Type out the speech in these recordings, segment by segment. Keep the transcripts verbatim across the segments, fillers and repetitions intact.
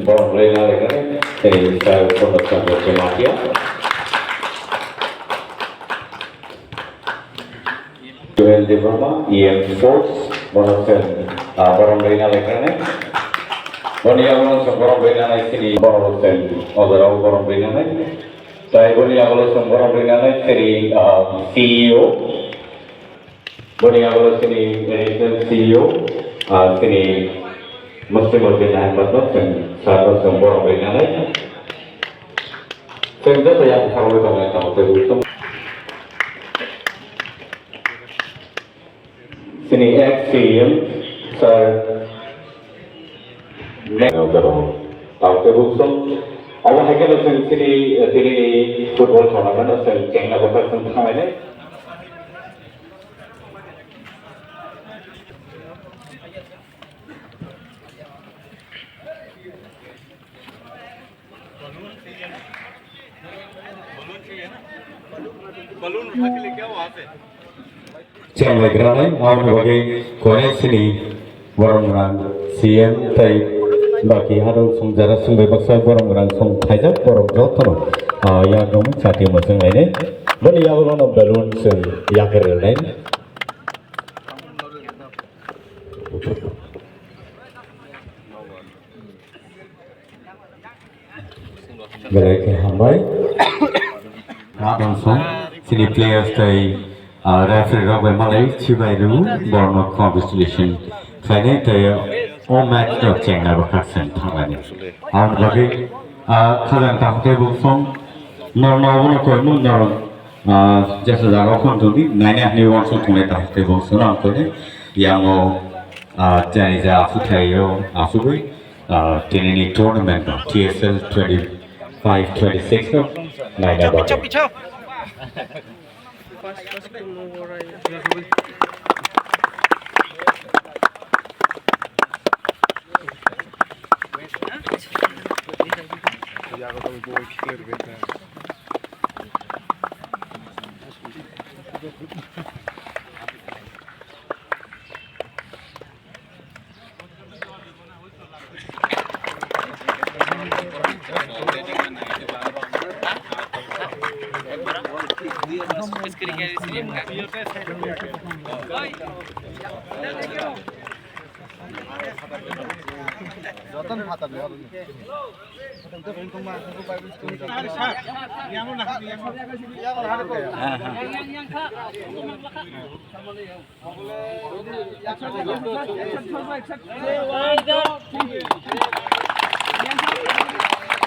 Borok rwina rwgani tei Sir Purno Chandra Jamatia. Joel Debbarma, E M Sports, bono chwng, ah, borom rwina laikrani. Boni yagulo chwng borom rwinani sini borom chwng ojorao borom rwinani. Tai boni yagulo chwng borom rwinani sini, ah, C E O. Boni yagulo sini Additional C E O, ah, sini Muslim Uddin Ahmed no chwng sir no chwng borom rwinani. Chwng joto yang tharwi tongnai tamo tei Sini ex C E M sir. Tei buksong. Omo hai kheno chwng sini, eh, tini ni football tournament o chwng chengna bwkha chwng thangnai. Chenglai granai, wngni bagwi kore sini borom rang C M tei baki harung song jara song bai baksa borom rang song thaijak borok jotono, ah, yakung chati mwchwng lainai. Boni yagulono balloon chwng yakarwi lainai. Belai khe hambai. Adamsong, chini players tei, ah, referee rok bai malai chibai rw, borno congratulation khlainai tei o match no chengna bwkha chwng thangnani. Aboni bagwi, ah, khajang tamo tei buksong norno abono koimung norok, ah, jesa jaga o phone tongdi, naina hinwi uansuk tongnai tamo tei buksong no ang koinai. Yango, ah, jani ja aswk thaio asugwi. Ah, tinini tournament no T S L twenty-five twenty-six no naina bagwi.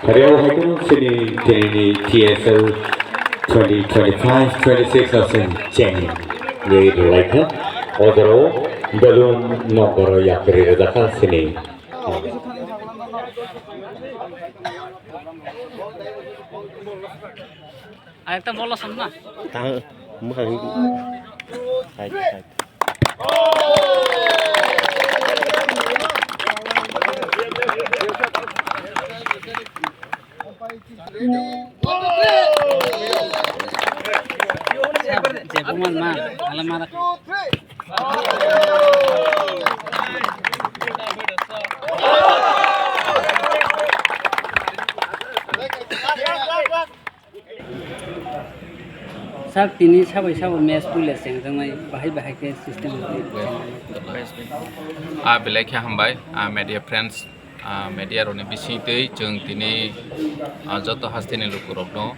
Reo haikung sini tini T S L twenty twenty-five twenty-six asing cheng. Yai dulaikha. Odoro balloon nombor yakri rejakha sini. Arekta bol asam na. Tang, mukhang. Hai, hai. Jebuman ma, alam mara. Sir, tini sabai sabo match puila chengjaknai, bahai bahai khe system rwdi. Ah, belai khe hambai, ah, media friends, ah, media rokni bisingtwi chwng tini, ah, joto hasteni lukurokno,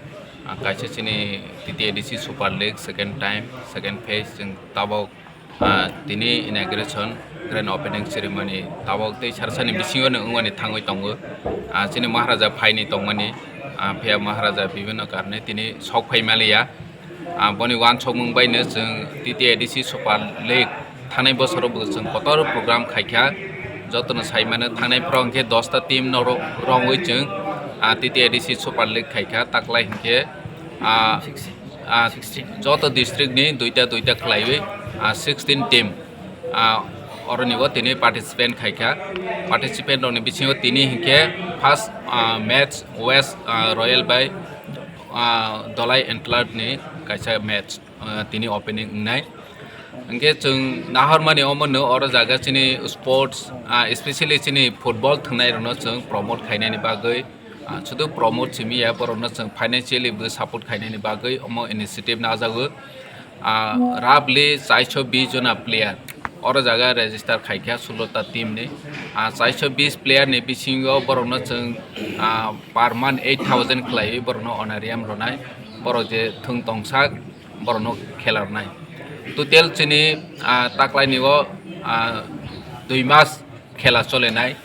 ah, kaisa chini T T A D C Super League second time, second phase chwng tabok Ah, tini inauguration grand opening ceremony tabok tei sarasani bisingo no wngmani thangwi tongo. Ah, chini Maharaja phaini tongmani, ah, phiya Maharaja bibhinno karone tini sok phai maliya. Ah, boni uansukmung baino chwng T T A D C Super League thanai bosoro bo chwng kotor program khaikha. Jotono saimano thanai phoro hwnkhe dosta team no ro-, rongwi chwng, ah, T T A D C Super League khaikha. Taklai hwnkhe, ah, ah, joto district ni duita duita khlaiwi, ah, sixteen team, ah, oroni bo tini participant khaikha. Participant rokni bisingo tini hinkhe first, ah, match West, ah, Royal bai, ah, Dolai Antlers ni kaisa match, ah, tini opening wngnai. Hwnkhe chwng nahormani omono oro jaga chini sports, ah, especially chini football thwngnairokno chwng promote khainani bagwi, ah, sudu promote simi ya, borokno chwng financially bo support khainani bagwi omo initiative najago. Ah, roughly chaiso bis jona player oro jaga register khaikha sulota team ni. Ah, chaiso bis player ni bisingo borokno chwng, ah, per month eight thousand khlaiwi borokno honorarium rwnai, borok je thwng tongsak borokno khela rwnai. Total chini, ah, taklaini o, ah, dui mas khela cholenai.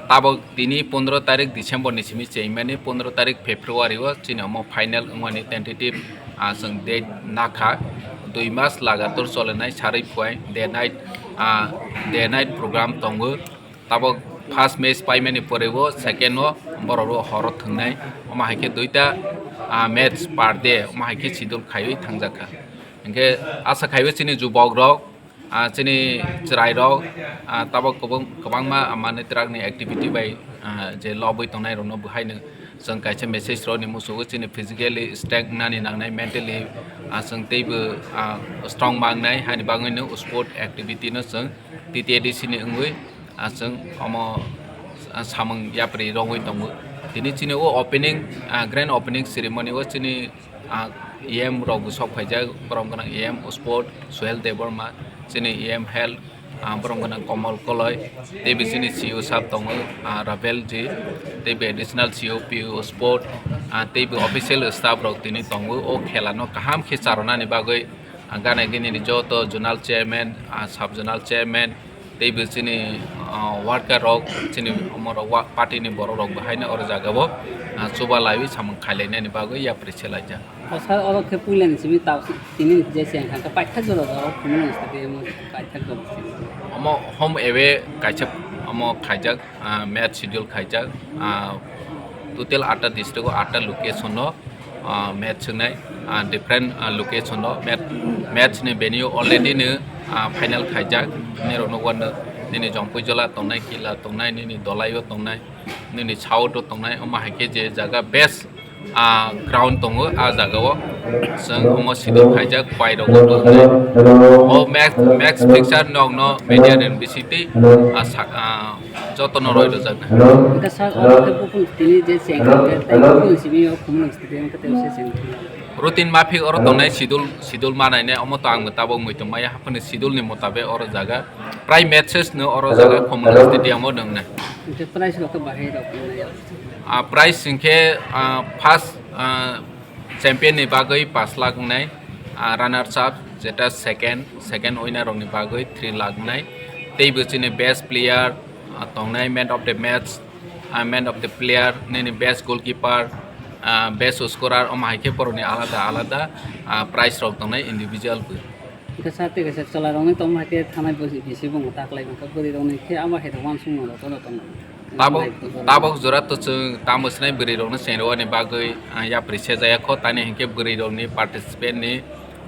Tabok tini pondro tarik December ni simi chengmani, pondro tarik February o chini omo final wngmani tentative, ah, chwng date nakha. Dui mas lagator cholenai, sarwi phuai day night, ah, day night program tongo. Tabok first match paimani pore o second o borok o horo thwngnai. Omo hai khe duita, ah, match per day, omo hai khe schedule khaiwi thangjakha. Hwnkhe asa khaiwi chini jubok rok, ah, chini chwrai rok, ah, tabok kwbang-, kwbangma, ah, manwi twrakni activity bai, ah, je lobwi tongnai rokno bo haino chwng kaisa message rokni muchungo chini physically strength nani nangnai, mentally, ah, chwng teibo, ah, strong mangnai, haini bagwino sport activity no chwng T T A D C ni wngwi, ah, chwng omo, ah, samung yapri rogwi tongo. Tini chini o opening, ah, grand opening ceremony o chini, ah, E M rok bo sok phaijak, borom gwnang E M sport Suhel Debbarma, chini E M health, ah, borom gwnang Komol Koloi, teibo chini C E O sab tongo, ah, Ravel ji, teibo additional C E O P O sport, ah, teibo official staff rok tini tongo. O khela no kaham khe charwnani bagwi, ah, gana gini ni joto zonal chairman, ah, sub zonal chairman, teibo chini, ah, worker rok, chini omorok wa-, party ni borok rok bo haino oro jaga o, ah, chuba laiwi samung khailainani bagwi yapri se laijak. O sir, oro khe puilani simi tini je cheng kha khe paithak jora jora khumulwng stadium paithak jora. Omo home away kaisa omo khaijak, ah, match schedule khaijak, ah, total atta district o atta location o, ah, match swngnai, ah, different, ah, location o match, match ni venue already no, ah, final khaijak. Nini rok nukgo nini Jompuijola tongnai, Kila tongnai, nini Dolai o tongnai, nini South o tongnai, omo hai khe je jaga best ah, ground tongo, ah jaga o chwng omo sidul khaijak, pai rok bo tongnai. O match, match fixture nok no media ni bisingtwi, ah, sa-, ah, joto no roi rwjaknai. Hwnkhe sir, omo khe buphang tini je cheng kha khe tei buphang simi o khumulwng stadium khe tei se cheng kha. Routine mafik oro tongnai sidul, sidul manai nai, omo to ang tabok muitu maya haphano sidul ni motabe oro jaga. Prai matches no oro jaga Khumulwng Stadium o nwngnai. Hwnkhe prize rok khe bahai rok wngnai. Ah, prize hwnkhe, ah, first, ah, champion ni bagwi pash lakh wngnai, ah, runners up jeta second, second winner rok ni bagwi three lakh wngnai. Teibo chini best player, ah, tongnai man of the match, ah, man of the player, nini best goalkeeper, ah, best scorer, omo hai khe borokni alada alada, ah, prize rok tongnai individual bo. Hwnkhe sir, tei kaisa chwla rokni tongma hai khe thanai bisi bisi bwngo taklai mankha, bwrwi rokni khe abo hai rok uansukmung rok joto tongo. Tabok, tabok jora to chwng tamo swnai bwrwi rokno cheng rwani bagwi, ah, yapri sejaya kho, tani hinkhe bwrwi rokni participant ni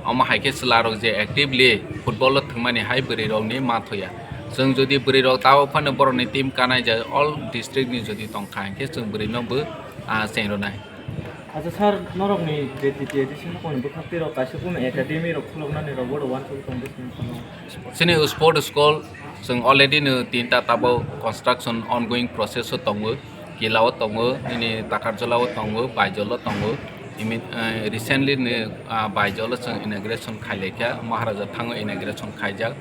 omo hai khe chwla rok je actively football o thwngmani hai bwrwi rokni ma thoya. Chwng jodi bwrwi rok tabok phano borokni team kanai ja all district ni jodi tongkha hinkhe chwng bwrwi no bo, ah, cheng rwnai. Acha sir, norokni je T T A D C ni bwkhak tei rok kaisa kunu academy rok khuluknani rok bodo uansuk tong bwswk. Chini sport school chwng already no tinta tabok construction ongoing process o tongo, Kila o tongo, nini Takarjala o tongo, Baijol o tongo. Imi, eh, recently ni, ah, Baijol o chwng inauguration khailaikha, Maharaja thango inauguration khaijak.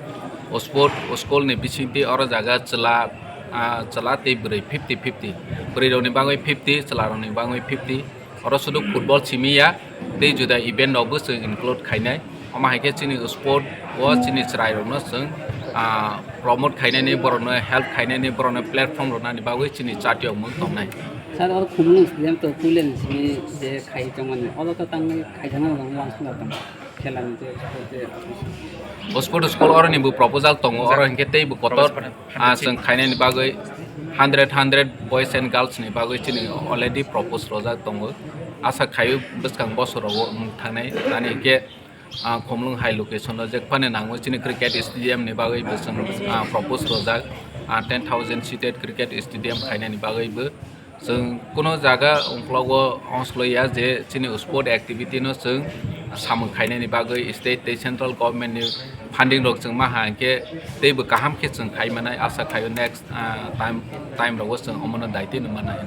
O sport, o school ni bisingtwi oro jaga chwla, ah, chwla tei bwrwi fifty fifty. Bwrwi rokni bagwi fifty, chwla rokni bagwi fifty. Oro sudu football simi ya, tei juda event rokbo chwng include khainai. Omo hai khe chini sport o chini chwrai rokno chwng, ah, promote khainani, borokno help khainani, borokno platform rwnani bagwi chini chatiyokmung tongnai. Sir, oro Khumulwng Stadium to puilani simi je khai tongmani, oro to tangwi khaijakna rok uansukna tong. Khela ni je sport je. O sport school oro ni bo proposal tongo, oro hinkhe tei bo kotor, ah, chwng khainani bagwi hundred, hundred boys and girls ni bagwi chini already propose rojak tongo. Asa khaio bwskang bosor rogo wng thangnai, tani hinkhe, ah, Khumulwng hai location o jekphani nango chini cricket stadium ni bagwi bo chwng, ah, propose rojak, ah, ten thousand seated cricket stadium khainani bagwi bo. Chwng kuno jaga ungklogo ongsloi ya je chini sport activity no chwng samung khainani bagwi state tei central government ni funding rok chwng maha hinkhe teibo kaham khe chwng khai manai, asa khaio next, ah, time, time rogo chwng omono daitino manai.